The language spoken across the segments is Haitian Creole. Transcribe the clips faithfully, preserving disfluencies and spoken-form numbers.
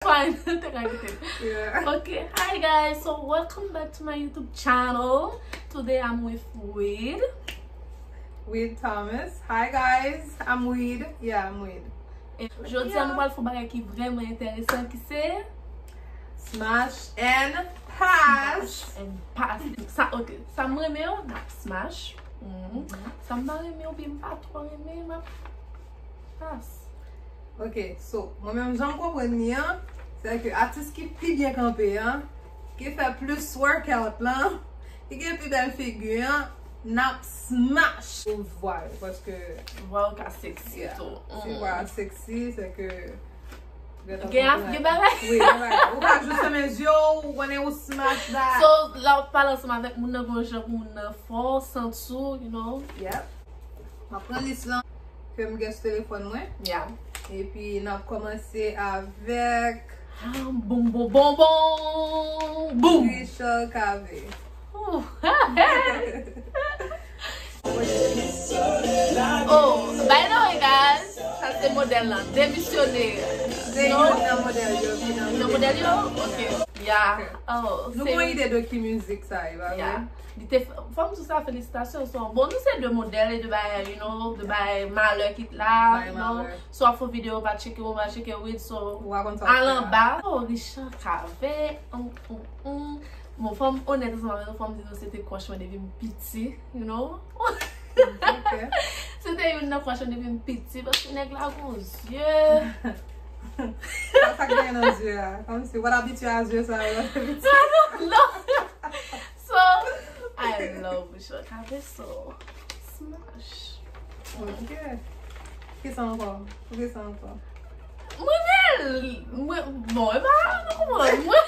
Fine, te ka kite. Yeah. Okay, hi guys, so welcome back to my YouTube channel. Today I'm with Wid. Wid Thomas. Hi guys, I'm Wid. Yeah, I'm Wid. E jodi a nou pral fè yon bagay ki vrèman enteresan, ki se Smash and Pass. Smash and Pass. Sa, okay, sa m renmen yo, n ap smash. Mhm. Sa m pa renmen yo, oubyen m pa twò renmen, m ap pass. Ok, so, mwen menm, jan m konprann li an, se ke atis ki pi byen kanpe an, ki fè plis workout lan, ki gen pi bèl figi an, n ap smash pou vwa yo, paske vwa yo ka sexy tou. Si vwa a sexy, se ke gen, gen bagay. Wi, gen bagay. Ou ka jis fèmen zye w, ou konnen ou smash that. So, la w pale ansanm avèk moun nan, gon jan pou moun nan fò, santi w, you know. Yep. M ap pran lis lan ke m gen sou telefòn mwen. Yeah. Epi n ap kòmanse avèk ah, boum, boum, boum, boum, boum. Richard Cavé. Ooh. Oh, by the way, guys, sa se modèl lan. Demisyone. Se youn nan modèl yo ki nan. Nan modèl yo? Ok. Yeah. Oh, nou gon ide de ki mizik sa ye, pa vre? Yeah. Li te f-, fò m di sa, felisitasyon. So, bon, nou se de modèl e de bagay, you know, de bagay malè ki t la, you know. So, w ap fè videyo, pa tcheke, ou pa tcheke, wi, so, al anba. Oh, Richard Cavé, mm, mm, mm. Bon, fò m onèt ansanm avè nou, fò m di nou se te crush mwen depi m piti, you know. Ok. Se te youn nan crush mwen depi m piti, paske nèg la gon zye. Sa, sa k genyen nan zye a? Kòmsi, w abitye a zye sa yo lè w te piti? I don't know. So, I love Richard Cavé, so, smash. Ok. Kisa ankò? Pou kisa ankò? Mwen renmen l. Mwen, bon, e pa, nou konprann. Mwen,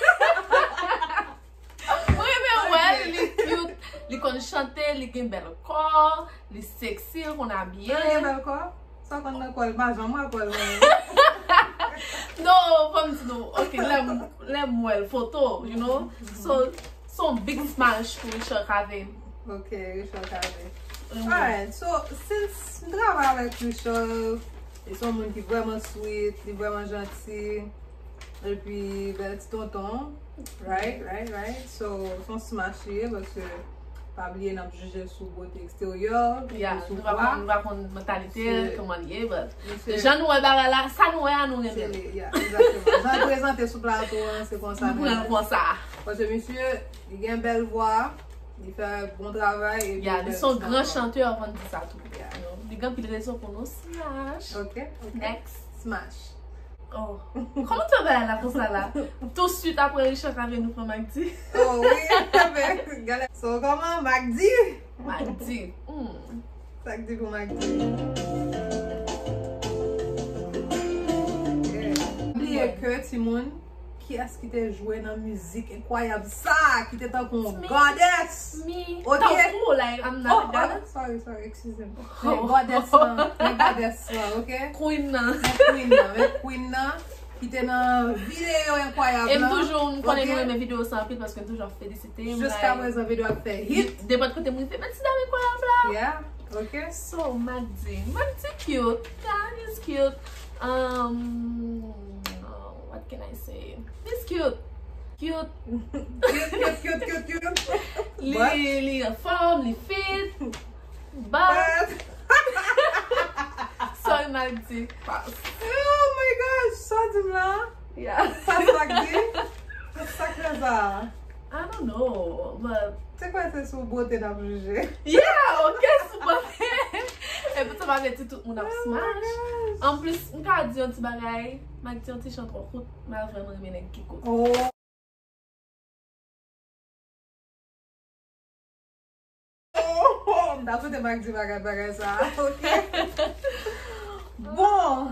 mwen renmen wè l, li cute, li konn chante, li gen bèl kò, li sexy, li konn abiye. Li gen bèl kò? Sa konn nan kò l, m pa janm wè kò l mwen. Non, fò m di nou, ok, lè m, lè m wè l foto, you know. So, se yon big smash pou Richard Cavé. Ok, Richard Cavé. Alright, so, since m travay avèk Richard, li se yon moun ki vrèman sweet, li vrèman janti, epi bèl ti tonton, right, right, right. So, se yon smash li ye, paske pa bliye n ap jije sou bote eksteryè, jije sou vwa. Nou pa konn mantalite l, kòman l ye, but jan nou wè bagay la, sa nou wè a, nou renmen l. Yeah, exactement. Jan l prezante sou plato an, se konsa nou pran l konsa. Paske misye, li gen bèl vwa, li fè bon travay, epi li se yon gran chantè, anvan n di sa tou. Li gen anpil rezon pou nou smash. Ok, ok. Next. Smash. Oh. Kòman w te bay la konsa la? Tou swit apre Richard Cavé nou pran Mack D. Oh wi, men gade. So, kòman Mack D? Mack D. Hmm. Sa k di pou Mack D? Yeah. Bliye ke, timoun, kiyès ki te jwe nan mizik enkwayab sa, ki te tankou yon goddess? Me. Ok? Tankou, like, I'm not a goddess. Sorry, sorry, excuse me. Men goddess lan, men goddess lan, ok? Queen nan. Men queen nan, men queen nan, ki te nan videyo enkwayab lan. E m toujou, m konnen nou renmen videyo sa anpil paske m toujou ap felisite m. Jiska prezan videyo ap fè hit. Nenpòt kote m rive, men ti dam enkwayab la. Yeah, ok. So, Mack D. Mack D cute. Yeah, he's cute. Um, what can I say? He's cute. Cute. Cute, cute, cute, cute, cute. Li, li anfòm, li fit. But, sorry, Mack D. Pass. Oh my gosh, sa w di m la? Yeah. Sa Mack D? Sa k fè sa? I don't know, but se kwè se sou bote n ap jije? Yeah, ok, sou bote. E poutan pa vle di tout moun ap smash. Oh my gosh. Anplis, m ka di yon ti bagay, Mack D yon ti jan twò kout, m pa vrèman renmen nèg ki kout. Oh. Oh, oh, m ta swete Mack D pa gad bagay sa, ok? Bon,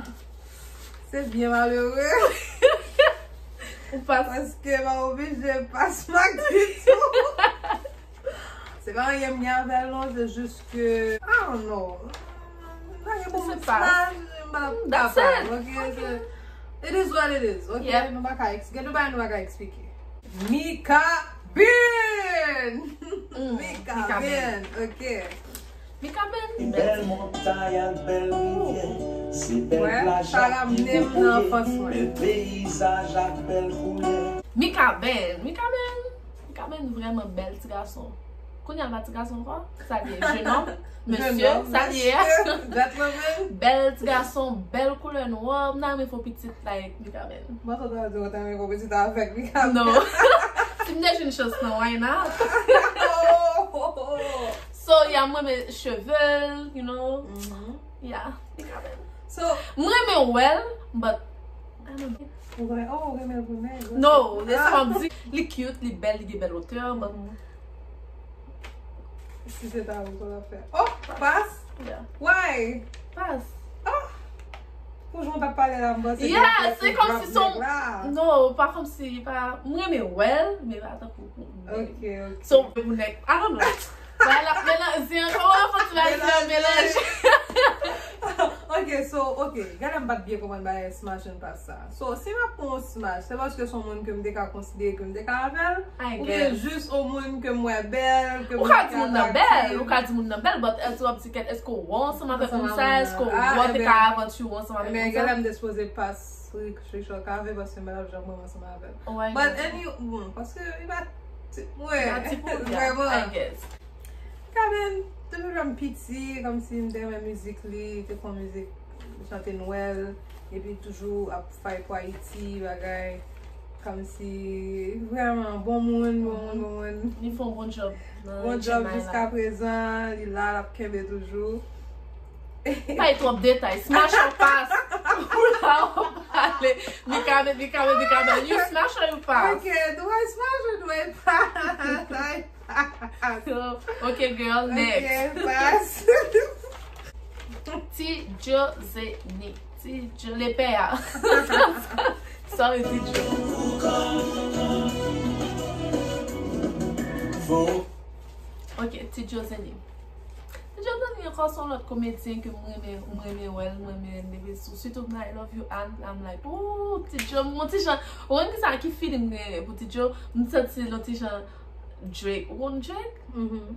se byen malere. Ou pas. Paske m oblije pas Mack D tou. Se pa anyen m gen avè l non, se jis ke, I don't know. M pa gen pou m smash, m pa kapab, ok? Se, it is what it is, ok? Yep. Nou pa ka eks-, gen de bagay nou pa ka eksplike. Mika Bean! Mm, Mika Bean, ok. Mikaben, bèl montay ak bèl rivyè. Se bèl plaj ak pi gwo koulye. Bèl peyizaj ak bèl koulè. Mikaben, Mikaben, Mikaben vrèman bèl ti gason. Kounye a l pa ti gason ankò? Sa l ye? Jenòm? Mesye? Sa l ye? Bèl ti gason, bèl koulè nwa. M ta renmen fè w pitit like Mikaben. Mwen sot di w ta renmen fè w pitit avèk Mikaben. Non. Si m te jwenn chans nan, why not? So, yeah, m renmen cheve l, you know. Yeah, Mikaben. So, m renmen wè l, but I don't know. Ou renmen, oh, ou renmen l pou nèg. No, se sa m di. Li cute, li bèl, li gen bèl otè, but Si se ta ou, sa w ap fè? Oh, pas? Why? Pas. Oh! Pou jan w t ap pale la, m panse Yeah, se kòmsi se yon. No, pa kòmsi, pa. M renmen wè l, men pa tankou. Ok, ok. Se yon pou nèg. I don't know. Wè l ap melanje ankò, wè, fò ti bagay la melanje. Ok, so, ok. Gade m pa t byen konprann bagay smash and pass sa. So, si m ap pran yon smash, se paske se yon moun ke m te ka konsidere ke m te ka avè l, oubyen jis yon moun ke m wè bèl, ke m wè ki atraktif. Ou ka di moun nan bèl, ou ka di moun nan bèl, but èske w ap di kèt, èske w wè ansanm avèk moun sa, èske w wè w te ka avanti w ansanm avèk moun sa? Ebyen, gade m te sipoze pas Richard Cavé, paske m pa t ap janm wè m ansanm avè l. But anyway, bon, paske li pa ti, mwen, vrèman. Mikaben, depi lè m piti, kòmsi m te renmen mizik li, li te fè yon mizik, li chante Nwèl, epi toujou ap fight pou Ayiti, bagay, kòmsi, vrèman, bon moun, bon moun, bon moun. Li fè yon bon djòb nan Bon djòb jiska prezan, li la, l ap kenbe toujou. Bay twòp detay, smash or pass. Ou la w ap pale. Mikaben, Mikaben, Mikaben, you smash or you pass? Ok, do I smash or do I pass? Ok, girl, next. Ok, pass. Ti Joe Zeni. Ti Joe, lepè a. Sorry, Ti Joe. Ok, Ti Joe Zeni. Ti Joe Zeni ankò se yon lòt komedyen ke m renmen, m renmen wè l, m renmen leve sou. Sitou nan I Love You Ann, I'm like, ooh, Ti Joe, m gon ti jan, ou konn kisa ki feeling m genyen pou Ti Joe, m santi l yon ti jan Drake. Ou konn Drake?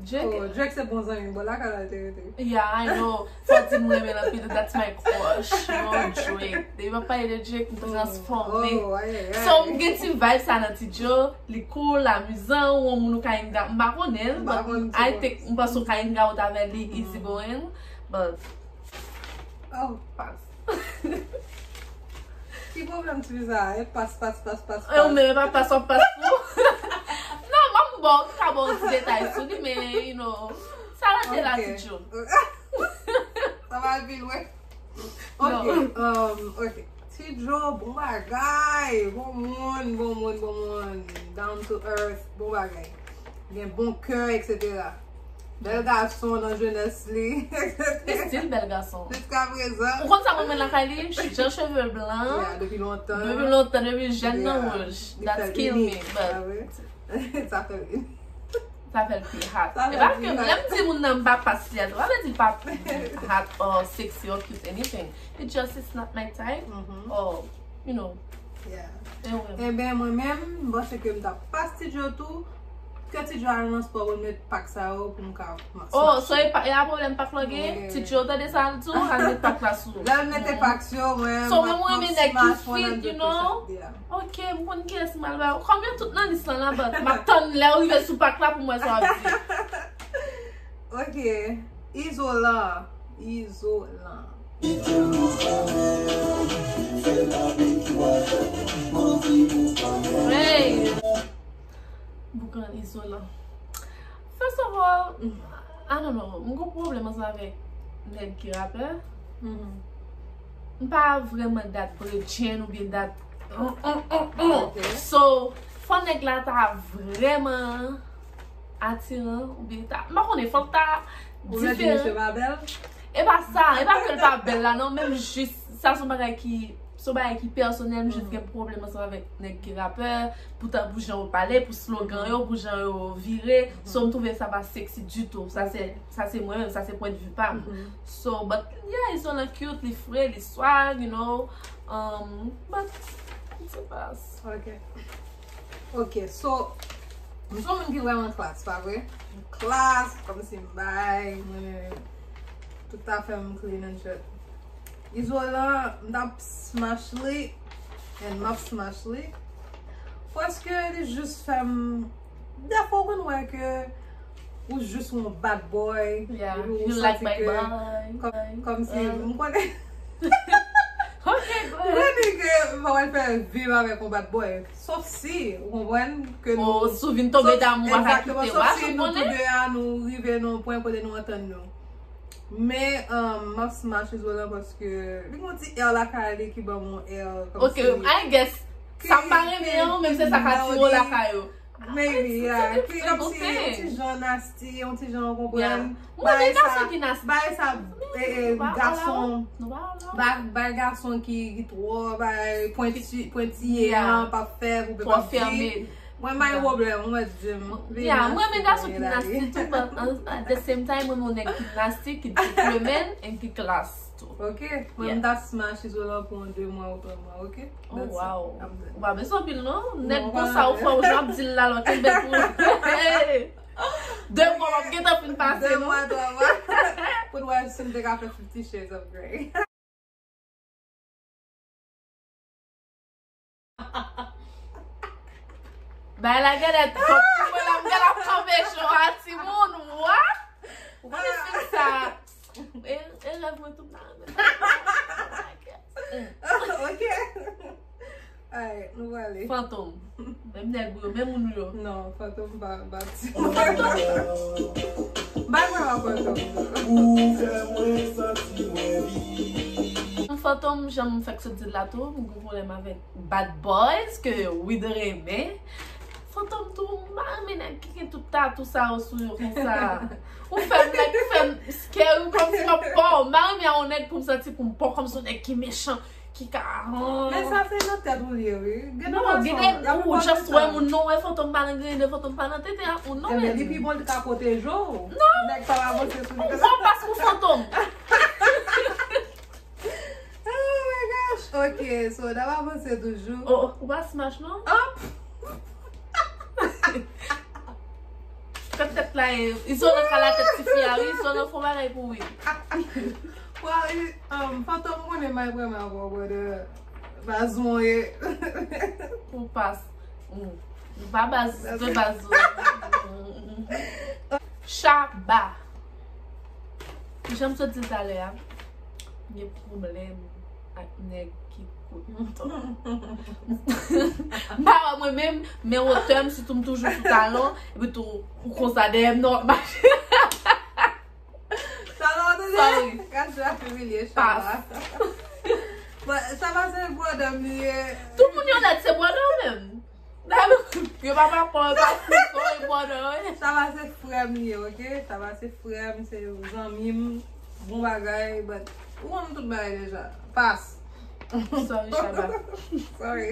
Drake. Oh, Drake se bon zanmi m, bò lakay la l te rete. Yeah, I know. Fò di m renmen l anpil, that's my crush. Yo, Drake. Depi w ap pale de Drake, m transfòme. Oh, oh, ay, ay, ay. So, m gen ti vibe sa nan Ti Joe, li cool, amizan, ou yon moun ou ka hang out. M pa konnen l, but I think, m panse w ka hang out avè li, easy going. But, oh, pass. Ki pwoblèm ti fi sa a? E pas, pas, pas, pas, pas. Ou menm e pa pas w ap pas tou. Non, m ap ba w, m ka ba w ti detay sou li, men, you know, sa rete la ti Joe. Sa va vin, wi. Ok, um, ok. Ti Joe, bon bagay, bon moun, bon moun, bon moun. Down to earth, bon bagay. Gen bon kè, et cetera. Bèl gason nan jenès li. Li still bèl gason. Jiska prezan. Ou konn sa mwen renmen lakay li? Jan cheve l blan. Yeah, depi lontan. Depi lontan, depi jèn nan wouj. That kill me, but. Sa fè l ini. Sa fè l pi hot. E pa ke lè m di moun nan m pa pas li a, sa vle di l pa hot or sexy or cute anything. It just is not my type. Or, you know. Yeah. Ebyen, mwen menm, m panse ke m t ap pas Ti Joe tou. Ke Ti Joe al nan spò pou l met pak sa yo pou m ka mas. Oh, so e pa, e a pwoblèm pak la gen? Ti Joe tande sa l di w, al met pak la sou. Lè l mete pak yo, mwen. So, mwen, mwen renmen nèg ki fit, you know? Ok, m konn kiyès m al ba yo. Kòm yo tout nan lis lan la, but m ap tann lè w rive sou pak la pou m wè sa w ap di. Ok. Izolan. Izolan. Hey! Boukan izolan. First of all, I don't know, m gon pwoblèm ansanm avèk nèg ki rapè. M pa vrèman dat bredjenn oubyen dat. So, fò nèg la ta vrèman atiran oubyen ta, m pa konnen, fòk ta diferan. E pa sa, e pa ke l pa bèl la non, menm jis sa se yon bagay ki, se yon bagay ki pèsonèl, m jis gen pwoblèm ansanm avèk nèg ki rapè, pou ta, pou jan yo pale, pou slogan yo, pou jan yo vire. So m twouve sa pa sexy ditou. Sa se, sa se mwen menm, sa se pwennvi pa m. So, but yeah, Izolan cute, li fre, li swag, you know. Um, but, it's a pass. Ok. Ok, so, m se yon moun ki vrèman klas, pa vre? Klas, kòmsi m bay, mwen, Tout afè m clean and shit. Izolan, m t ap smash li, and m ap smash li. Paske li jis fè m, dèfwa ou konn wè ke ou jis yon bad boy. Yeah, epi ou you like santi my ke boy. Kòm, kòm si m konnen. Ok, go ahead. Ou konnen ke m pa wè fè viv avèk yon bad boy. Sof si, ou konprann, ke nou, oh, si w vin tonbe damou, ou pa ka kite w, sof si nou tou de a nou rive nan yon pwen kote nou antann nou. Men, um, m ap smash Izolan paske li gon ti air lakay li ki ban m yon air kòmsi. Ok, I guess. Sa m pa renmen an, men se sa k atire w lakay ou. Maybe, yeah. Ki kòmsi yon ti jan nasty, yon ti jan, ou konprann. Mwen renmen gason ki nasty. Bay sa, eh, eh, gason, bay, bay gason ki, ki twò, bay pwenti, pwentiye an, p ap fè, koupe p ap di. Mwen pa gen pwoblèm, mwen di m. Yeah, mwen renmen gason ki nasty tou, but at the same time, mwen renmen yon nèg ki nasty, ki gentleman, and ki class tou. Ok, mwen m ta smash Izolan pou yon de mwa ou twa mwa, ok? Oh, wow. Ou pa bezwen anpil, non? Nèg konsa, ou fè, ou jan ap di l la, lò, kenbe pou ou. De mwa, w ap gentan fin pase, non? De mwa, twa mwa. Pou n wè si m te ka fè Fifty Shades of Grey. Bay la genlè twòp pou mwen la, m genlè ap kanpe cho a, timoun, what? Ou konnen fim sa. E, e rèv mwen tou, m ta renmen. Ok. Alright, nou prale. Fantom. Menm nèg ou yo, menm moun ou yo. Non, Fantom pa, pa ti. Bay mwen yon Fantom. Ou fè mwen santi mwen viv. Fantom, jan m fèk sot di l la tou, m gen pwoblèm avèk bad boys ke Wid renmen. Fantom tou, m pa renmen nèg ki gen tout tatou sa yo sou yo konsa. Ou fè m nèg, ou fè m scary kòmsi m ap pè w. M pa renmen yon nèg pou m santi pou m pè w, kòmsi yon nèg ki mechan, ki ka, men sa se nan tèt ou li ye, wi. Gen de gason, la plupart du temps. Ou just wè moun non, wè Fantom pa nan grenn, Fantom pa nan tete, a, ou non, men li pi bon, li ka pwoteje w. Non. Nèg pa avanse sou li. Ou fò pas pou Fantom. Oh my gosh. Ok, so n ap avanse toujou. Oh, ou pa smash non? Hop! Fè tèt la e, Izolan kale tèt tifi a, wi, Izolan fè yon bagay pou wi. Well, um, Fantom, m konnen m ap vrèman avè w, brother. Baz mwen ye. Ou pas. Mm. Ou pa baz, de baz. Chaba. Jan m sot di talè a, m gen pwoblèm ak nèg ki kout tan. M pa wè mwen menm, men wotè m, sitou m toujou sou talon, epi tou ou konsa dèyè m nan w ap mache. Talon, tande? Sorry. Gad jan ap imilye Chaba. Pas. Bon, Chaba se brother m li ye. Tout moun yo nèt se brother w menm. Yo pa papa, yo pa sista, yo pa nan anyen. Chaba se frè m li ye, ok? Chaba se frè m, se zanmi m, bon bagay, but ou konn tout bagay deja. Pas. Sorry, Chaba. Sorry.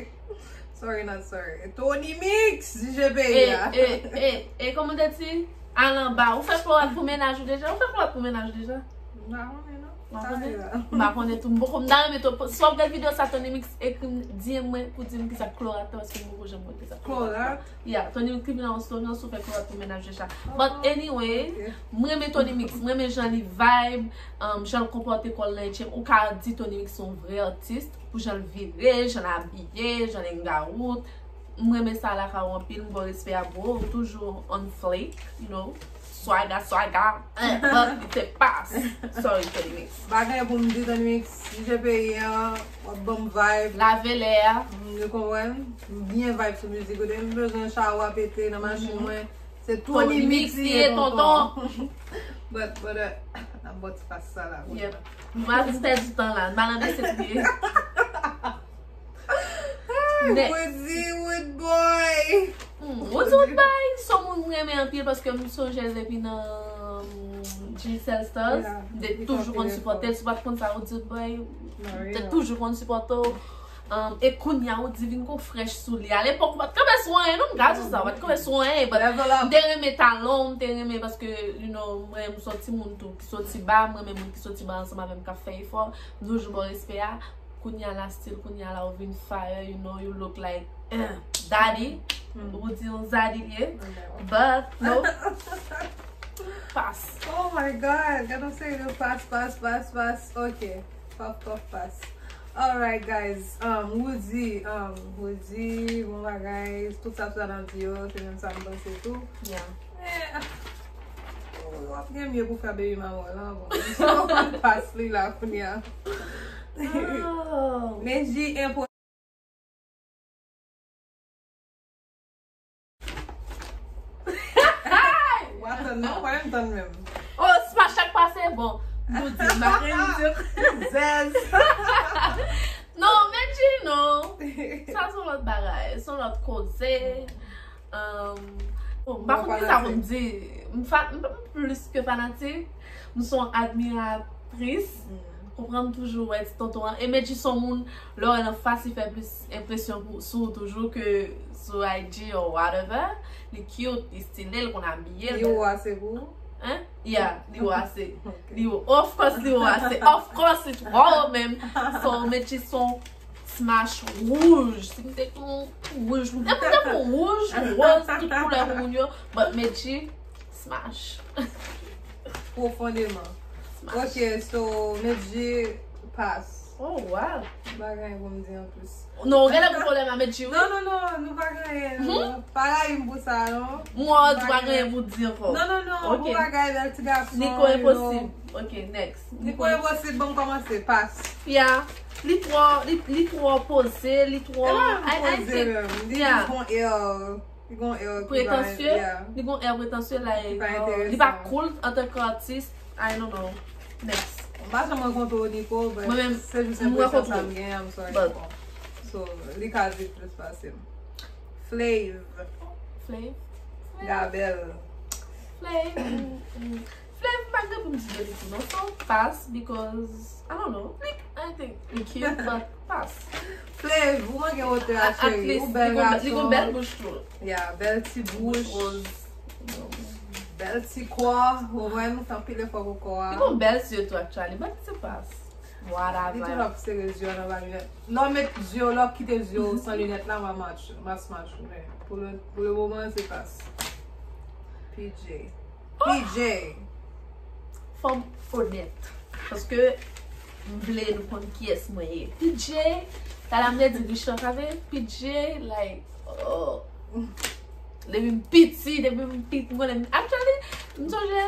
Sorry, not sorry. Tony Mix, D J peyi a. E, e, e, e, kòman te di? Al anba. Ou fè klowat pou mennaj ou deja? Ou fè klowat pou mennaj ou deja? M pa konnen, non. M pa konnen. M pa konnen tou. M poko, m ta renmen tou. Si w ap gade videyo sa, Tony Mix, ekri m, D M mwen pou di m kisa klowat la, paske m poko janm wè kisa klowat la. Klowat? Yeah, Tony Mix, ki vin nan yon story, an sou fè klowat pou mennaj deja. But anyway, ok. M renmen Tony Mix, m renmen jan li vibe, um, jan l konpòte kò l nan etcetera. Ou ka di Tony Mix se yon vrè atis, pou jan l vire, jan l abiye, jan l hang out. M renmen sa lakay ou anpil, m ba w respè a, bro. Ou toujou on fleek, you know. Swaga, swaga. Eh, but li te pas. Sorry, Tony Mix. Pa gen pou m di, Tony Mix, D J peyi an, w ap ban m vibe. Lave lè a. Mm, ou konprann? M byen vibe sou mizik ou. Depi m bezwen chawa pete nan machin mwen, se Tony Mix li ye, tonton. But, but, uh, n ap bò ti pas sa la. Yep. M pa di pèdi tan la. M pa nan mesye tou ye. Next. Woody Wood Boy. Hmm, Woody Wood Boy, se yon moun m renmen anpil paske m sonje l depi nan, um, Digicel Stars. Yeah, m te toujou konn sipòte l. Si w pa t konn sa, Woody Wood Boy, m te toujou konn sipòte w. Um, e kounye a, Woody vin gon frèch sou li. Alepòk, ou pa t kanpe sou anyen, non, m ka di sa, ou pa t kanpe sou anyen, but m te renmen talon, m te renmen paske, you know, mwen, m se yon timoun tou, ki soti ba, m renmen moun ki soti ba ansanm avè m, k ap fè efò, m toujou ba w respè a. Kounye a la still, kounye a la ou vin fire, you know, you look like, eh, daddy. Ou di yon zaddy li ye. But, no. Pas. Oh my God, gade yon seri de pas, pas, pas, pas. Ok, paf, paf, pas. Alright, guys. Um, Woody, um, Woody, bon bagay. Tout sa, sa n ap di yo, se menm sa m panse tou. Yeah. Eh, oh, w ap gen mye pou fè baby mama la, bon. Mwen pa konn pas li la kounye a. Oh. Medjy enpo- Wa tann non, pa menm tann menm. Oh, se pa chak pase, bon. Nou di, m pa gen di. Zèz. Non, Medjy, non. Sa se yon lòt bagay, se yon lòt koze. Um, bon, m pa konn ki sa pou m di. M fa- m plis ke fanatik. M se yon admiratris. Konprann, toujou wè ti tonton an. E Medjy se yon moun, lè w wè l anfas, li fè plis enpresyon pou, sou ou toujou ke sou I G or whatever. Li cute, li style, l konn abiye. Li wo ase pou ou? Hein? Yeah, li wo ase. Ok. Li wo. Of course, li wo ase. Of course, li two wo menm. So, Medjy se yon smash wouj. Si m te kon wouj, m te kon wouj, wòz, tout koulè pou moun yo. But Medjy, smash. Pwofondeman. Smash. Ok, so, Medjy pas. Oh, wow. M pa gen anyen pou m di anplis. Non, ou genlè gen pwoblèm ak Medjy, wi. Non, non, non, nou pa gen anyen, non. Pa rayi m pou sa, non. M wè w di pa gen anyen pou di ankò. Non, non, non, bon bagay, bèl ti gason. Nico enposib. Ok, next. Nico enposib, bon, m kòmanse. Pas. Yeah. Li twò, li, li twò poze, li twò, I, I think, yeah. Li gon air, li gon air ki pa, yeah. Li gon air pretansye, like, li pa cool antanke atis. I don't know. Next. M pa janm rankontre Nico, but se jis enpresyon sa m gen, I'm sorry. So, li ka di plis pase m. Flav. Flav? Gabel. Flav. Flav, m pa gen pou m di de li tou non. So, pas, because, I don't know. Li, I think, li cute, but pas. Flav, ou manke wotè a, cheri. Ou bèl gason. Li gon bèl bouch tou. Yeah, bèl ti bouch. Bèl ti kò. Ou wè, nou fè anpil efò pou kò a. Li gon bèl zye tou, actually, but se pas. Whatever. Li toujou ap sere zye w nan bagay. Lè w met zye w, lè w kite zye w san linèt la, m a match, m a smash ou, men pou le, pou le moman, se pas. P J. P J. Fò m onèt. Paske m vle nou konn kiyès mwen ye. P J, talè m te di Richard, sa vle P J, like, oh. Depi m piti, depi m piti, m konnen. Actually, m sonje,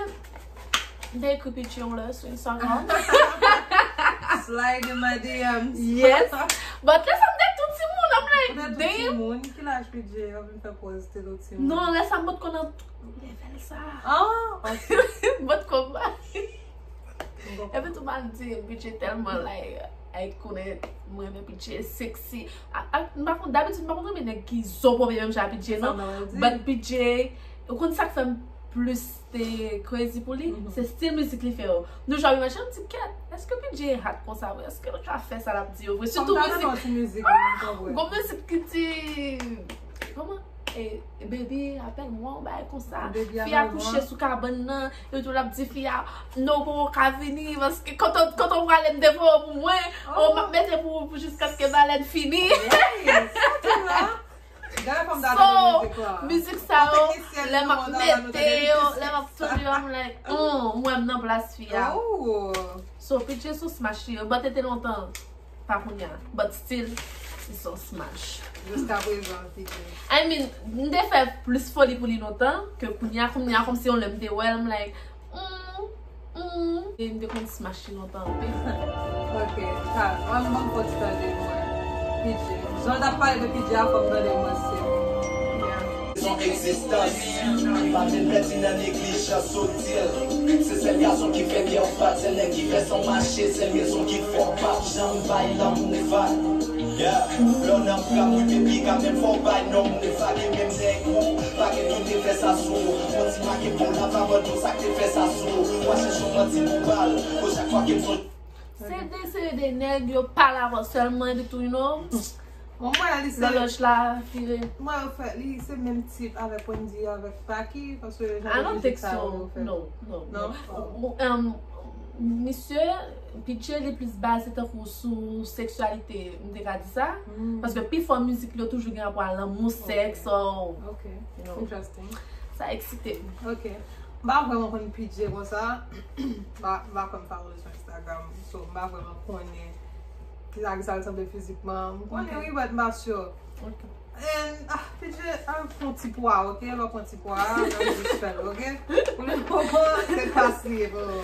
m te ekri P J yon lè sou Instagram. Slide in my D Ms. Yes. But lè sa m te tou timoun, I'm like, damn. Ou te tou timoun? Ki laj P J? Ou vin fè pòz te tou timoun? Non, lè sa m pot konn nan level sa. Ah, ok. M pot konn. Epi tou m al di, P J tèlman, like, ay konnen, mwen renmen P J sexy. A, a, m pa konn, dabitid, m pa konn renmen nèg ki zo pwòp menm jan a P J, non. But P J, ou konn sa k fè m plis te crazy pou li? Se stil mizik li fè yo. Nou jwe imajine, m di, kèt, èske P J hot konsa vre? Èske l ka fè sa l ap di yo vre? Sitou mizik, gon mizik ki di, kòman? E, baby, appelle-moi, yon bagay konsa. Fi a kouche sou kabann nan, epi tou l ap di fi a, non, ou poko ka vini, paske kote, kote w prale, m te voye w pou mwen, ou m ap mete pou, pou jiskaske balèn fini. So, mizik sa yo, lè m ap mete yo, lè m ap tande yo, I'm like, mm, m wè m nan plas fi a. So, P J sou smash li yo, but te lontan. Pa kounye a. But still, li se yon smash. Jiska prezan, P J. I mean, m te fè plis foli pou li lontan ke kounye a. Kounye a, kòmsi yon lè m te wè l, I'm like, mm, mm. E m te konn smash li lontan anpil. Ok, sa, ann ban m fò ti tande mwen. P J. Jan w t ap pale de P J a, fò m tande mwen se. Yeah. Son egzistans. Pa vin pèdi nan neglijans, sotil. Se sèl gason ki fè kè w bat, sèl nèg ki fè san w mache, sèl rezon ki fè w p ap janm bay lanmou vag. Yeah. Lè w nan pran mwen, baby, kanmenm fò w bay non moun vag, e menm nèg ou, pa gen moun te fè sa sou ou. Yon ti make pou l ap abandon sa k te fè sa sou ou. W a chèche yon manti pou ba l. Pou chak fwa ke m sonje. Se de, se de nèg, yo pale avè w sèlman, epi tou, you know, lòlòj la vire. Mwen, an fèt, li se menm tip avèk Wendy, avèk Packy, paske jan de mizik sa yo fè. Non, non, non. Ou, ou, em, misye, P J, li plis baze tankou sou seksyalite, m te ka di sa. Paske pifò mizik li yo toujou gen rapò a lanmou, sèks, so, you know. Interesting. Sa eksite m. Ok. M pa vrèman konn P J konsa. M pa, m pa kwè m follow li sou Instagram. So, m pa vrèman konnen kisa, kisa l sanble fizikman. M konnen wi, but m pa sure. And, ah, P J, al pran ti pwa, ok? Lè w pran ti pwa, nan jis fè l, ok? Pou le moman, se pas li ye, bro.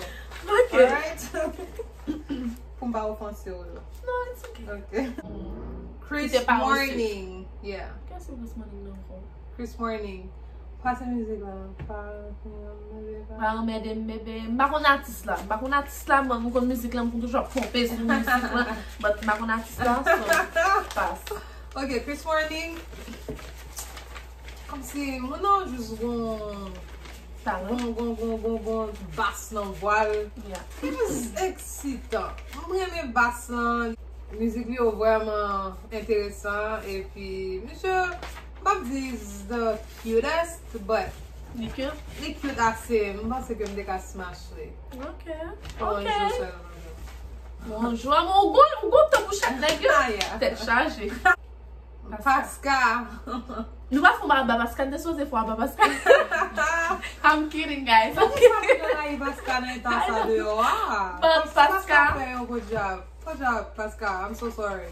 Ok. Alright? Pou m pa ofanse w, la. Non, it's okay. Ok. Chris Morning. Yeah. Kiyès se Chris Morning nan ankò? Chris Morning. Pase mizik la. Pa Pa anmède m, bebe. M pa konn atis la. M pa konn atis la, mwen, m konn mizik la, m konn toujou ap ponpe sou mizik la. But m pa konn atis la, so, pas. Ok, Chris Morning. Kòmsi moun nan jis gon Talan. Gon, gon, gon, gon, gon bas nan vwa l. Yeah. It was eksitan. M renmen bas lan. Mizik li yo vrèman enteresan. Epi, misye, m p ap di is the cutest, but li cute? Li cute ase. M panse ke m te ka smash li. Ok. Pou yon jou sèlman. Bonjou, amou, ou gon, ou gon tan pou chak nèg yo. Ah, yeah. Tèt chaje. Paska. Nou pa fè yon aba Paska, nou te sipoze fè yon aba Paska. I'm kidding, guys. I'm kidding. Paska nan eta sa deyò a. But Paska fè yon gwo djab. Gwo djab, Paska. I'm so sorry.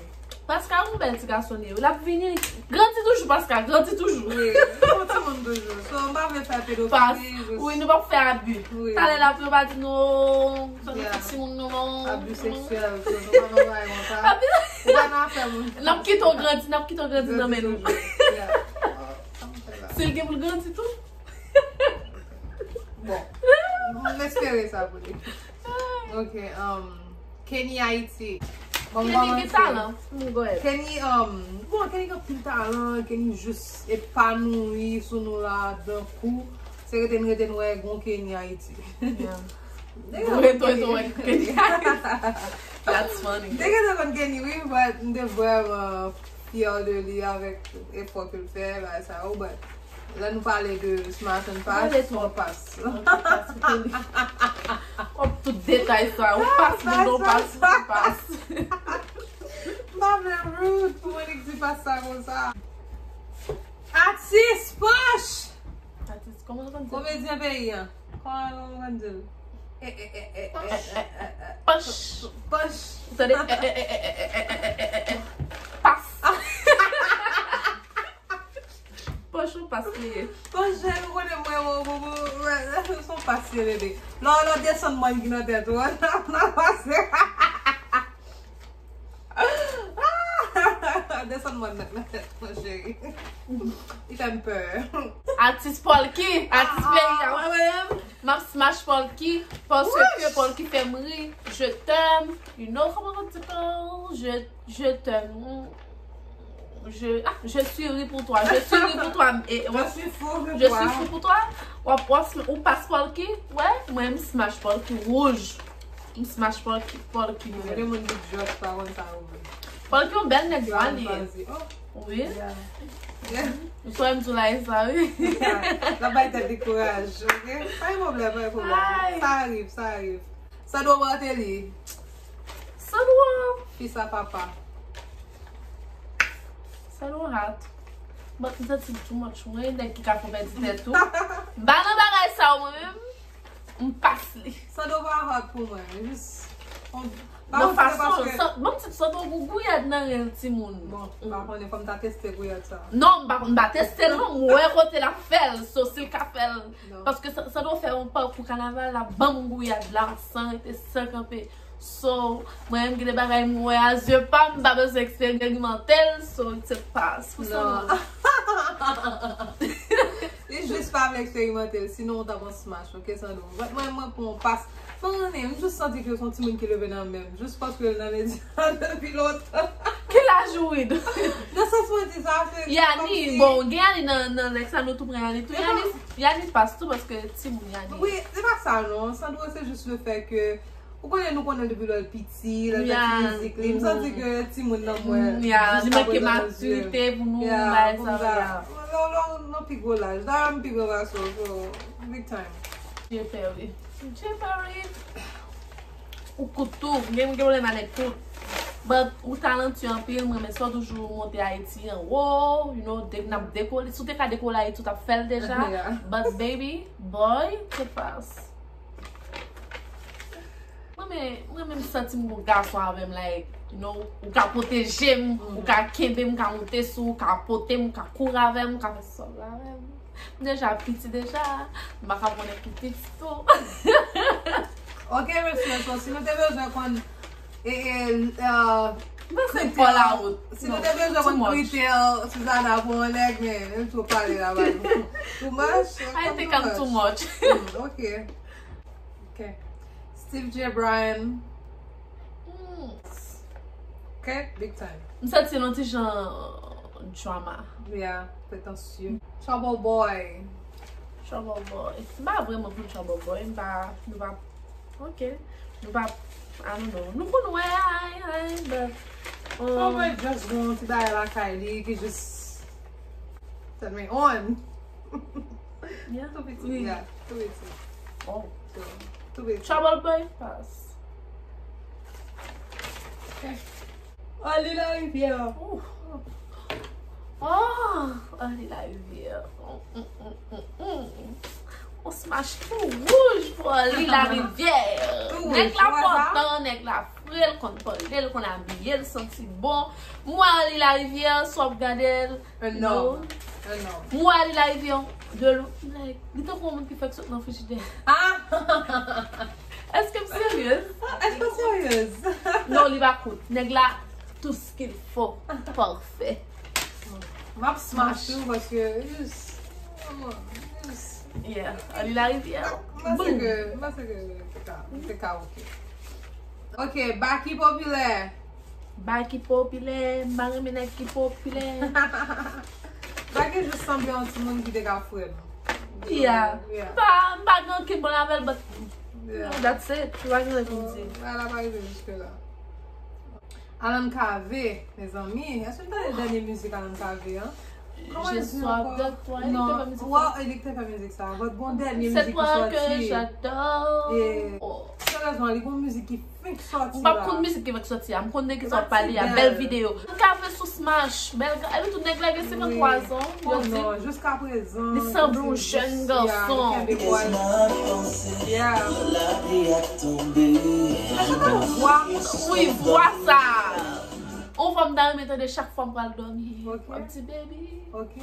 Paska, yon bèl ti gason li ye. L ap vini. Grandi toujou, Paska. Grandi toujou. Wi, li yon timoun toujou. So, m pa vle fè pedofili. Wi, nou p ap fè abi. Wi. Talè l ap vin, yo pa di nou. Sa nou fè timoun nou non. Abi seksyèl, so nou pa nan bagay konsa. Ou pa nan afè moun. N ap kite w grandi, n ap kite w grandi nan men nou. Si l gen pou l grandi tou. Bon, m espere sa pou li. Ok, um, Kenny Haiti. Bon, Kenny gen talan. Kenny, um, bon, Kenny gen anpil talan, Kenny jis epanoui sou nou la, dan kou. Se rete n rete n wè gon Kenny Haiti. Yeah. Nèg la konn Kenny. That's funny. M te gentan konn Kenny, wi, but m te vrèman fyè de li avèk efò ke l fè, bagay sa yo, but lè nou pale de smash and pass, ou pass. Ou tout detay sa, ou pass, moun nan ou pass, ou pass. M pa vle rude pou moun ki di pass sa konsa. Atis Panch! Atis, kòman nou konn di? Komedyen peyi a. Kòman nou konn di l? Panch. Panch. Ou tande? Pas. Panch ou pas li ye. Panch, ou konnen mwen, mwen, mwen, mwen, se yon pas li ye, bebe. Lè w desann mòn ki nan tèt ou, nan pase. Desann mòn nan nan tèt mwen, cheri. Li fè m pè. Atis Polky, atis peyi a. Mwen menm, m ap smash Polky, paske Polky fè m ri. Je t'aime. You know, kòman yo di, je, je t'aime. Je, ah, je suis ri pour toi. Je suis ri pour toi. Et, je suis fou pour toi. Je suis fou pour toi. W ap, w ap, ou pas Polky? Wè, mwen, m smash Polky wouj. M smash Polky, Polky mwen. Gen moun ki just pa konn sa yo vle. Polky yon bèl nèg, vwa li ye. Wi. Ou sou M tou la, e sa, wi. L ap bay tèt li kouraj, ok? Pa gen pwoblèm, pa gen pwoblèm. Sa rive, sa rive. Sandro Martelly. Sandro. Fis a papa. Sandro hot. But m santi l too much, mwen, nèg ki ka fè w pèdi tèt ou. M pa nan bagay sa yo, mwen menm. M pas li. Sandro pa hot pou mwen. Jis, on, pa nan fason, Sandro, bon, ti Sandro gou gouyad nan ren l, timoun. Bon, m pa konnen, fò m ta teste gouyad sa. Non, m pa, m pa teste l, non. M wè kote l ap fè l. So, si l ka fè l. Paske Sa-, Sandro fè yon pakou kanaval la, ban m gouyad la, san rete, san kanpe. So, mwen menm gen de bagay m wè a zye pa m, m pa bezwen eksperimante l, so, se pas pou Sandro. Li jis pa vle eksperimante l, sinon ou t ap an smash, ok, Sandro? But mwen, mwen pran yon pas. Mwen konnen, m jis santi ke se yon timoun ki leve nan men m, jis paske l nan medya depi lontan. Ki laj ou, Wid? Nan sans mwen di sa, se Yani, bon, gen Yani nan, nan lèks la, nou tou pran Yani tou. Yani, Yani pas tou, paske timoun Yani. Wi, se pa sa, non. Sandro, se jis le fè ke, ou konnen, nou konnen l depi lè l piti, lè l fè ti mizik li. M santi ke timoun nan mwen, li manke matirite pou nou, bagay sa yo, ya. Lè, lè, nan pi gwo laj. Dayè, m pi gwo pase w, so, big time. Jay Perry. Jay Perry. Ou kout tou. Gen, gen pwoblèm avèk kout. But ou talentueux anpil, mwen renmen sa w toujou monte Ayiti anwo, you know, de, n ap dekole. Si w te ka dekole Ayiti, w t ap fè l deja. But baby, boy, se pas. Mwen renmen, mwen renmen m santi m gon gason avè m, like, you know, ou ka pwoteje m, ou ka kenbe m, ou ka monte sou, ou ka pote m, ou ka kouri avè m, ou ka fè sa w vle avè m. M deja piti deja, m pa ka konnen ki piti tou. Ok, mesye, so, si nou te bezwen konn, e, e, uh, Mwen se pa la wout. Si nou te bezwen konn kritè Suzana pou yon nèg, men, nou tou pale la, ba nou. Too much? I think I'm too much. Mm, ok. Ok. Steve J. Bryan. Mm. Ok, big time. M santi l yon ti jan drama. Yeah, pretansye. Trouble Boy. Trouble Boy. M pa vrèman konn Trouble Boy. M pa, nou pa, ok. Nou pa, I don't know. Nou konn wè, ay, ay, but, um, Trouble Boy just gon ti bagay lakay li, ki just turn me on. Yeah. Tou piti, yeah, tou piti. Oh. Tou piti. Trouble Boy, pas. Arly Larivière. Ouh. Oh, Arly Larivière. Mm, mm, mm, mm, mm. On smash tou wouj pou Arly Larivière. Tou wouj, nèg la pòtan, nèg la fre, l konn pale, l konn abiye, l santi bon. M wè Arly Larivière, si w ap gade l, Un homme. Un homme. M wè Arly Larivière de lwen, like, li tankou yon moun ki fèk sot nan frijidè. Ah! Èske m seryez? Èske w seryez? Non, li pa kout. Nèg la, tout ce qu'il faut, parfait. M ap smash ou paske, just, just. Yeah, Arly Larivière. M panse ke, m panse ke se ka, se ka ok. Ok, Baky Popilè. Baky Popilè, m pa renmen nèg ki popilè. Baky jis sanble yon timoun ki te ka fre m. Yeah. Yeah. M pa, m pa gen ankenn pwoblèm avè l, but, yeah, that's it. M pa gen anyen pou m di. Bagay la pa rive jiske la. Alan Cavé, mezanmi. Èske nou tande dènye mizik Alan Cavé an? J'ai soif de toi. Li te fè mizik sa. Non, e li te fè mizik sa. But bon, dènye mizik ki sòti. C'est toi que j'adore. E, seriyezman, li gon mizik ki fenk sòti la. M pa konn mizik ki fenk sòti a. M konn de ki sa w ap pale a. Bèl videyo. Alan Cavé sou smash. Bèl ga-, epi tout nèg la gen senkanntwa zan. Oh non, jiskaprezan. Li sanble yon jèn gason. Yeah, li kenbe bway. Yeah. Wi, vwa sa. On vwa m ta renmen tande chak fwa m pral dòmi. Ok. W ap di, baby. Ok.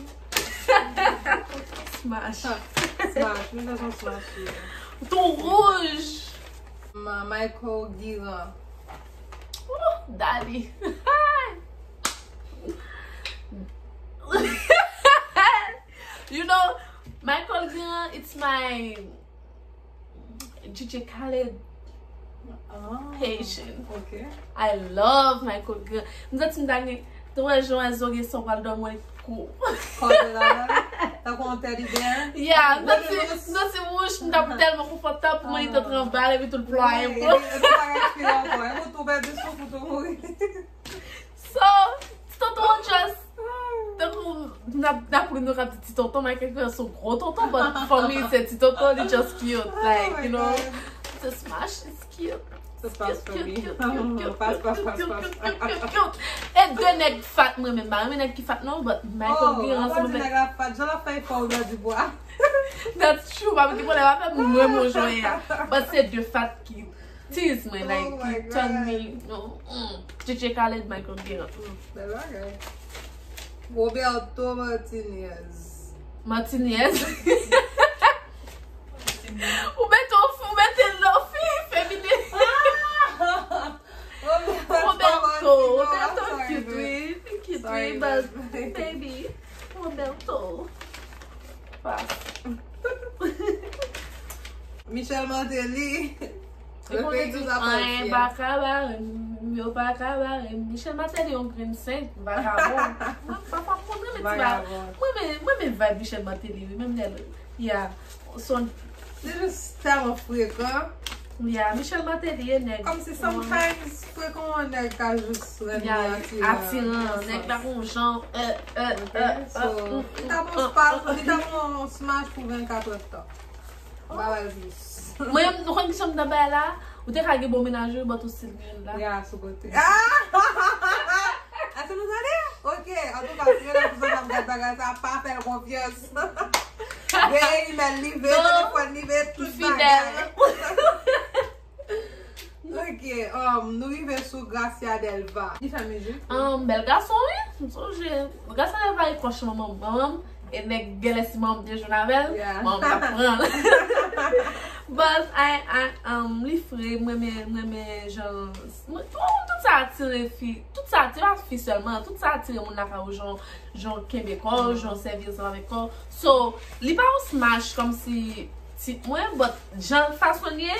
Smash. Smash, nou bezwen smash, yeah. Tou wouj. Ma-, Michael Guiran. Ouh, daddy. You know, Michael Guiran, it's my D J Khaled. Ah, Haitian. Ok. I love Michael Guiran. M santi m ta gen, te wè jan wè zo gen san pral dòmi kou. Kòde la, la. Tankou yon teddy bear. Yeah, m santi, m santi wouch, m t ap tèlman konfòtab pou mwen li te tranbale, epi tou l plwaye. Wi, epi, epi pa respire ankò. Epi tou pèdi souf, ou tou mouri. So, ti tonton just, tankou n ap, n ap ri, nou k ap di ti tonton, Michael Guiran se yon gwo tonton, but for me, se ti tonton, li just cute, like, you know, se smash, it's cute. It's cute, cute, cute, cute, cute, cute, cute, cute, cute, cute. E de nèg fat mwen menm, m pa renmen nèg ki fat non, but Michael Guiran se mwen. Nèg la fat, jan l ap fè efò, ou dwe di bwa. That's true, pa gen pwoblèm avè m, mwen mwen jwenn ya. But se de fat ki tease mwen, like, ki turn me, no, mm. D J Khaled, Michael Guiran. Mm, bèl bagay. Roberto Martinez. Martinez? Ou mete, ou mete l nan fi feminen. Ah! Roberto, Roberto cute, wi. Cute, wi, but baby. Roberto. Pas. Michel Martelly. Yo konn di anyen pa ka bare m, yo pa ka bare m. Michel Martelly yon grenn senk, vagabon. Mwen, papa, mwen renmen ti ba-, mwen renmen, mwen renmen vibe Michel Martelly, wi, menm lè l, yeah, son. Li jis tèlman frekan. Yeah, Michel Martelly e nèg. Kòmsi sometimes, frekan yon nèg ka jis rann li atiran. Atiran, nèg la gon jan, euh, euh, euh, so, li ta pran smash, li ta pran smash pou vennkat èdtan. Ba bay plis. Mwen, nou konn ki sa m t ap bay la? Ou te ka gen bon mennaj, wi, but ou still gen la. Ya, sou kote. Ah! Èske nou tande? Ok, antouka, si yo la pou sa, m ap gad bagay sa, pa fè l konfyans. Veye imèl li, veye telefòn li, veye tout bagay. Ok, um, nou rive sou Gracia Delva. Li fè mizik? Um, bèl gason, wi. M sonje. Gracia Delva e kòch manman m. E nèg genlè si manman m te jwenn avè l, manman m t ap pran l. But I, I, um, li fre, m renmen, m renmen jan, mwen, tout, tout sa atire fi, tout sa atire, pa fi sèlman, tout sa atire moun lakay ou, jan, jan w kenbe kò w, jan w sèvi ansanm avèk kò w. So, li pa yon smash kòmsi tit mwen, but jan fason l ye,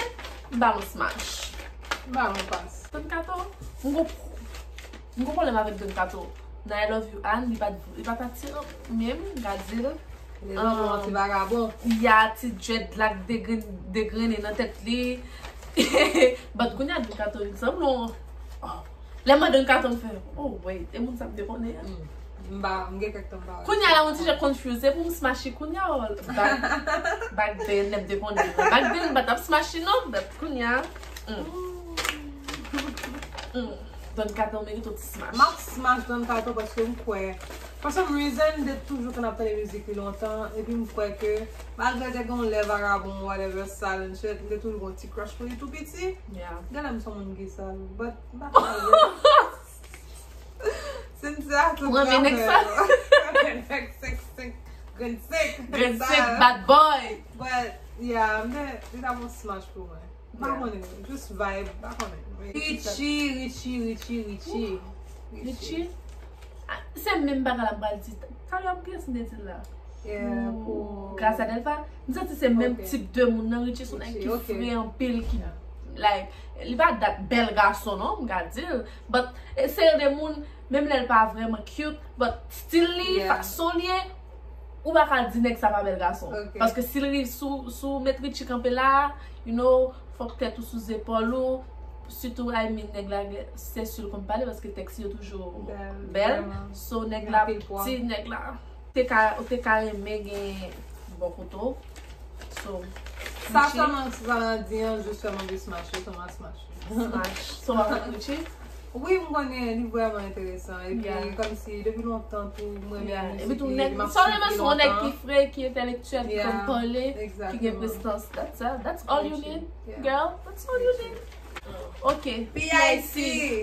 m ba l yon smash. M ba l yon pas. Don Kato, m gon, m gon pwoblèm avèk Don Kato. Nan I Love You Ann, li pa t, li pa t atire menm, m ka di l. Li vin yon ti vagabon. Ya, ti dreadlock degren-, degrennen nan tèt li. But kounye a Don Kato vin sanble yon, oh. Lè m wè Don Kato, m fè, oh, wait, e moun sa m te konnen an. M pa, m gen kèk tan m pa wè. Kounye a la, yon ti jan confuse, se pou m smash li kounye a, oh, back, back then, lè m te konnen. Back then, m pa t ap smash li non, but kounye a, mm. Mm. Don Kato merite yon ti smash. M ap smash Don Kato paske m kwè, for some reason, m te toujou konn ap tande mizik li lontan, epi m kwè ke, malgre l te gen yon lè vagabon, whatever, sal and shit, m te toujou gen yon ti crush pou li tou piti. Yeah. Genlè m se yon moun ki sal, but m pa sal vre. Cynthia, tout. Mwen renmen nèg sa. Nèg sèk, sèk, grenn sèk, grenn sèk, bad boy. But, yeah, m te, li t ap yon smash pou mwen. M pa konnen, just vibe, m pa konnen. Richie, Richie, Richie, Richie. Richie? Ah, se menm bagay la m pral di. Talè m gentan te di l la. Yeah, pou Gracia Delva. M santi se menm tip de moun nan. Richie se yon nèg ki fre anpil, ki, like, li pa dat bèl gason non, m ka di l. But, e se de moun, menm lè l pa vrèman cute, but stil li, fason l ye, ou pa ka di nèg sa pa bèl gason. Paske si l rive sou, sou met Richie kanpe la, you know, fòk tèt ou sou zepòl ou. Sitou, I mean, nèg la, se si l konn pale, paske tèks yo toujou bèl. So, nèg la, ti nèg la, te ka, ou te ka renmen gen bò kote w. So, sa sèlman, sa nan di an, jis sèlman de smash, sèlman smash. Smash. So, w ap Richie? Wi, m konnen, li vrèman enteresan. Epi, kòmsi, depi lontan tou, mwen menm, epi tou, nèg, sa w renmen se yon nèg ki fre, ki entelektyèl, ki konn pale, ki gen prestans. That's, uh, that's all you need, girl. That's all you need. Ok, P I C.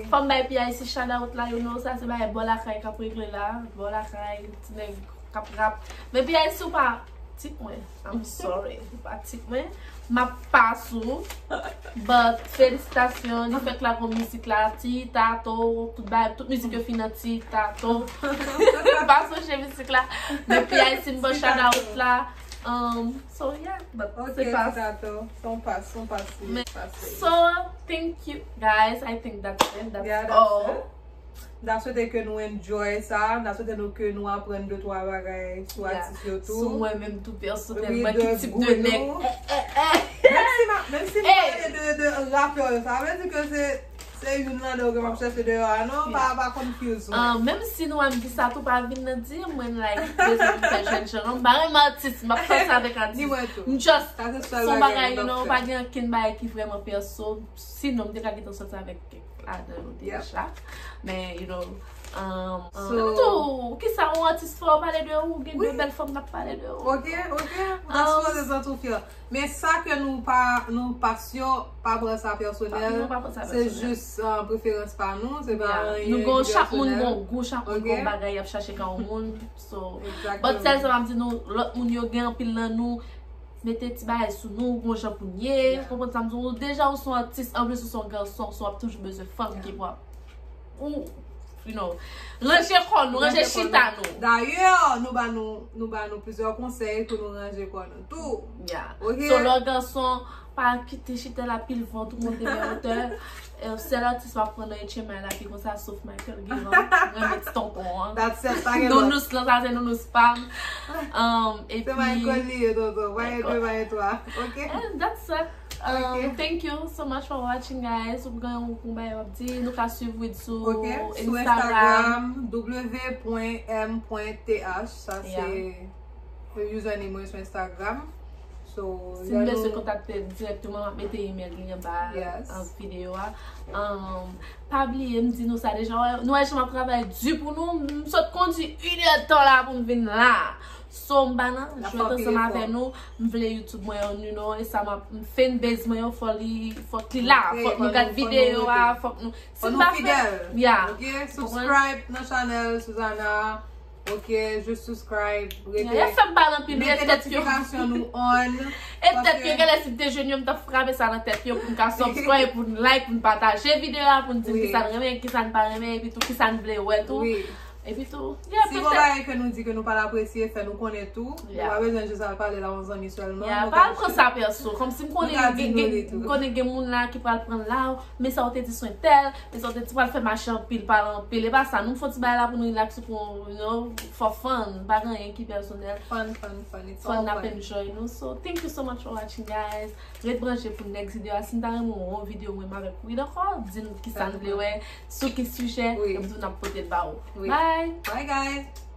Fò m bay P I C shout out la, you know, sa se bagay bò lakay k ap regle la. Bò lakay, ti nèg k ap rap. Men P I C ou pa tip mwen. I'm sorry. Ou pa tip mwen. M ap pas ou. But felisitasyon. Li fèk la gon mizik la. Ti tato. Tout bagay, tout mizik yo fin nan ti tato. M pa sonje mizik la. Men P I C m ban shout out la. Um, so yeah, but se pas. Ok, ti tato. Se yon pas, se yon pas. So, thank you, guys. I think that's it. That's all. M ta swete ke nou enjoy sa. M ta swete nou ke nou aprann de twa bagay sou atis yo tou. Sou mwen menm tou pèsonèlman, ki tip de nèg. Menm si m ap, menm si m pale de, de rapè yo, sa vle di ke se, se youn ladan yo ke m ap chèche deyò a non, pa, pa confuse mwen. Ah, menm si nou wè m di sa tou, pa vin nan di mwen like, bezwen m fè jèn jan non, m pa renmen atis, m ap sòti avèk atis. Ni mwen tou. M just, se yon bagay, you know, pa gen ankenn bagay ki vrèman pèso, sinon m te ka gentan sòti avèk ladan yo deja. Men, you know, um, um, tou, kisa yon atis fè w pale de ou, gen de bèl fanm n ap pale de ou. Ok, ok. Ou ta sipoze santi w fyè. Men sa ke nou pa, nou pas yo, pa pran sa pèsonèl. Se jis, uh, preferans pa nou, se pa anyen ki pèsonèl. Nou gon, chak moun gon gou, chak moun gon bagay y ap chache ka yon moun. So, but sèl sa m ap di nou, lòt moun yo gen anpil nan nou, mete ti bagay sou nou, gon jan pou n ye, konprann sa m di w, deja ou se yon atis, anplis ou se yon gason, so w ap toujou bezwen fanm ki pou ap, ou, you know, ranje kò nou, ranje chita nou. Dayè, nou ba nou, nou ba nou plizyè konsèy pou nou ranje kò nou tou. Ok? So, lè w gason, pa kite chita la pil van, tout moun te gen otè. Eh, sèl atis m ap pran nan H M I la ki konsa, sof Michael Guérin. Mwen renmen ti tonton an. That's it, pa gen lòt. Nounous lan, sa se nounous pa m. Um, epi, se Michael li ye, tonton. Michael. Michael, Michael, ok? And that's it. Um, ok. Thank you so much for watching, guys. Ou gen yon bagay w ap di, nou ka swiv Wid sou Instagram. Ok, sou Instagram, w point m point t h. Sa se username mwen sou Instagram. So, Si nou bezwen kontakte l dirèkteman, m ap mete email li anba Yes. videyo a. Um, pa bliye, m di nou sa deja. Nou wè jan m ap travay di pou nou. M sot kondi inèdtan la pou m vin la. So, m pa nan jwèt ansanm avè nou. M vle YouTube mwen, you know, e sa m ap fanbase mwen yo, fò li, fòk li la. Fòk nou gad videyo a, fòk nou. Si Fò m nou pa fè. Fidèl. Yeah. Ok, subscribe nan channel Suzana. Ok, just subscribe. Yeah, yo fè m pale anpil, yo Mete tèt yo. Notifikasyon nou on. E tèt yo, genlè si m te jwenn yo, m t ap frape sa nan tèt yo pou n ka subscribe, pou n like, pou n pataje videyo a, pou n di m Wi. Kisa n renmen, kisa n pa renmen, epi tou kisa n vle wè tou. Wi. Epi tou, yeah, Si gon bagay ke nou di ke nou pa apresye, fè nou konnen tou. Yeah. Ou pa bezwen jis al pale la yon zanmi sèlman. Yeah, Nou pa ka al pran sa pèso. Kòm si m konnen nou ka di gen, nou gen, li tou. m konnen gen moun la ki pral pran la, men sa w te di sou entèl, men sa w te di pral fè mache anpil, pale anpil. E pa sa, nou fè ti bagay la pou nou relax, pou, you know, for fun. Pa gen anyen ki pèsonèl. Fun, fun, fun. It's Fun all n ap fun. Enjoy nou. So, thank you so much for watching, guys. Ret branche pou next video a. Si n ta renmen yon videyo mwen avèk Wid ankò, di n kisa n vle wè, sou ki sijè, Wi. Epi tou n ap pote l ba ou. Wi. Bye! Bye, guys.